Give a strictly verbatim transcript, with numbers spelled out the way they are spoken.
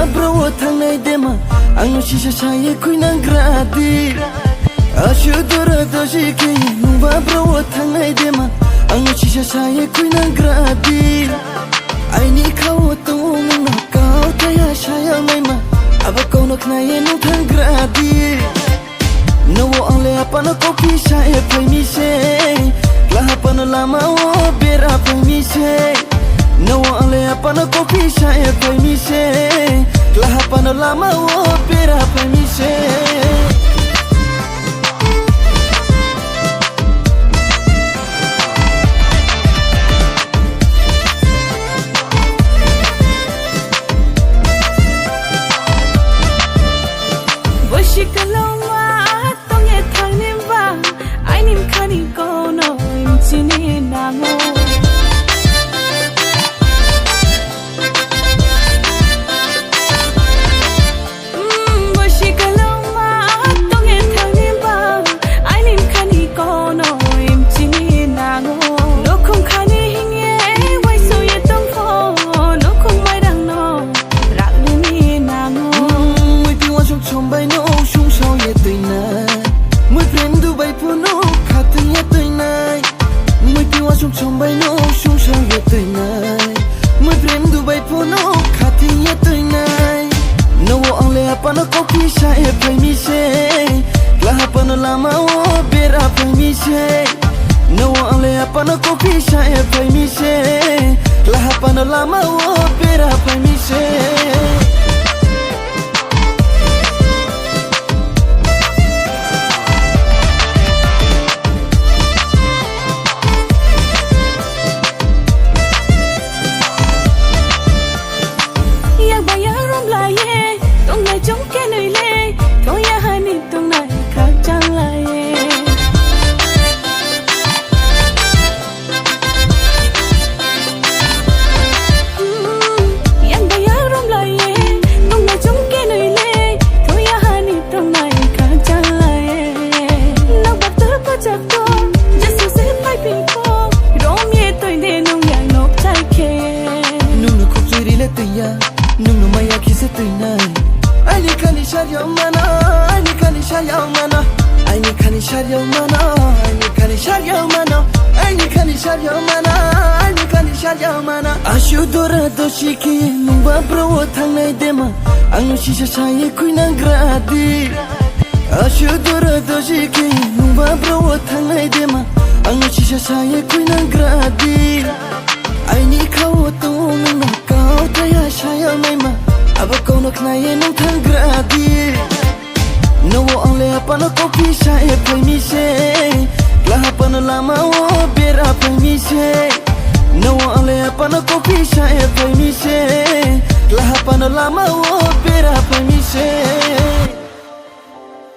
Bro o thangnai dema, ang no sisa saye khuinang gradi. Ashu dura doji ke, nungba bro o thangnai dema, ang no sisa saye khuinang gradi. Aini khao tongo nungno kau thaya saya maima, abo kau no khnaye nung thang gradi. Nowo angle apano kopi sa e phaimi se, kla hapano lama o bera phaimi se. Nowo angle apano kopi sa e phaimi se, kla hapano lama o bera phaimi se. Bosi kaloma tongye thangni ba, aini mkhani kono imchini nango. Mm, bosi kaloma tongye thangni ba, aini mkhani kono imchini nango. Nokhung khani hingye waisoye tongpho, nokhung mairangno raknini nango. Mm, muipi wasuk sombai no sungsao ye tuinai. Mui prem dubai phunu khatin ye tuinai. Mui piwa sung sombai no sung sang ye tuinai. Mui prem dubai phunu khatin ye tuinai. Nowo angle apano kopi sa e phaimi se. Kla hapano lama o bera phaimi se. Nowo angle apano kopi sa e phaimi se. Kla hapano lama o bera phaimi se. Yak ba yak rom lai ye, tongnai chong ke nui le, thong ya hani tongnai khak chang lai ye. Yang ba yang rom lai ye, nung na chung ke nui le, thung ya hani thung nai ka chang lai ye. Nak bak tur pa chak to, jasu se pai pi po, rom ye toi de nung yang nok chai ke. Nung nu khuk chiri le toi ya, nung nu maya khise toi nai. Aini khani sar yo mano, aini khani sar yo mano, aini khani sar yo mano, aini khani sar yo mano, aini khani sar yo mano, aini khani sar yo mano. Ashu dora doshi ke nungba bro o thangnai dema, ang no sisa saye khuinang gradi. Ashu dora doshi ke nungba bro o thangnai dema, ang no sisa saye khuinang gradi. Aini khao tongo nungno kau thaya saya maima, abo kau no khnaye nung thang gradi. Nowo angle apano kopi sa e phaimi se, kla hapano lama o bera phaimi se. Nowo angle apano kopi sa e phaimi se, kla hapano lama o bera phaimi se.